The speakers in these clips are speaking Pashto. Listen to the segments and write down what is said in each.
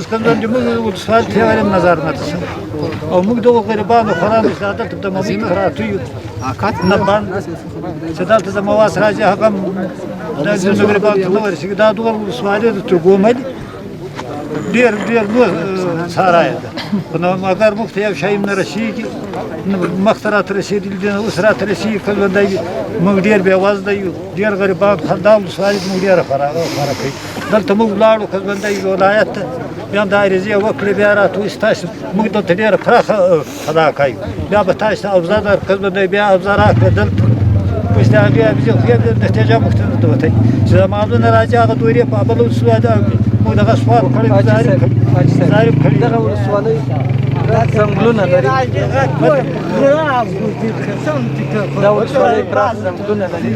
کندون چې موږ ولسوال ته یې نظر نه تسم او موږ دغو غریبانو خورانو چې دلته د مواد پراته یو نه بند چې دلته د مواس راځي، هغه د ځینو غریبانو ته نه ورسېږي. دا دغه ولسوالي د ترګومه دي، ډېر ډېر نور سارای ده، خو نو مګر موږ ته یو شی هم نه رسېږي. مخته راته رسېدلي دي، اوس راته رسېږي. که ژوندی وي، موږ ډېر بېوزله یو، ډېر غریبان. دا ولسوالي موږ ډېره فرق کوي. دلته موږ ولاړو که ژوندی وي ولایت ته، بیا هم دا عریضې وکړې، بیا راته وایي ستاسو موږ دلته ډېره پراخه علاقه یو، بیا به تاسو ته افزه درکړو. ژوندی بیا افزه راکړه دلته. اوس د هغې افزې خو یې نتیجه موږ ته نه ده وتلې چې د مالونه راځي، هغه دورې په بله ولسوالي ده. موږ دغه سوال کړی، ګزارې کړی، ګزارې کړی. دغه ولسوالۍ ځنګلونه لري، دا ولسوالۍ پراخ ځنګلونه لري.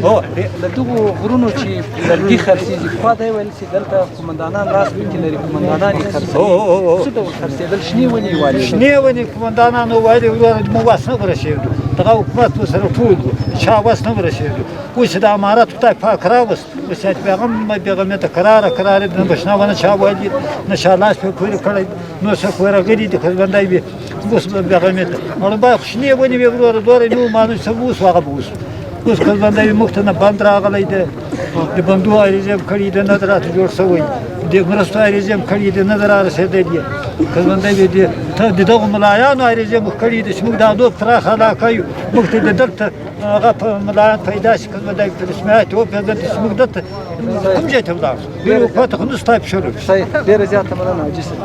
له دغو غرونو چې لرګي خرڅېږي، پخوا دا ویل چې دلته قومندانان لاس پکې لري، قومندانان یې خرڅوي. څه ډول خرڅېدل؟ شنې ونې والي؟ شنې ونې قومندانانو ویلې. وروره، موږ وس نه ورسېدو، دغه حکومت ورسره ټول وو، چا وس نه ورسېدو. اوس د امارت خدای پاک راوست، اوس چې پیغام پیغام ته کراره کراره نه بشنه ونه چا ویلي، نه چا لاس په پورې کړی، نو څه خو راغلي دي. خو ژوندی وي اوس پیغام ته اړ به شنې ونې وي. وروره، دوره نو مانو څه اوس هغه به اوس اوس که ژوندی وي، موږ ته نه بند راغلی دی، د بندو عریضې هم کړي دي، نه راته جوړ شوی، د مرستو عریضې هم کړي دي، نه را رسېدلی. که ژوندی وي، د دغو ملایانو عریضې مو کړي دي چې موږ دا دوه پراخه علاقه یو، موږ ته د دلته هغه په ملایان پیدا شي، که ژوندی وي په رسمیات وپېژندل چې موږ دلته کوم ځای ته ولاړ شو. ډېر حکومت خو نه ستا په شروع. صحیح، ډېره زیاته مننه حاجي صاحب.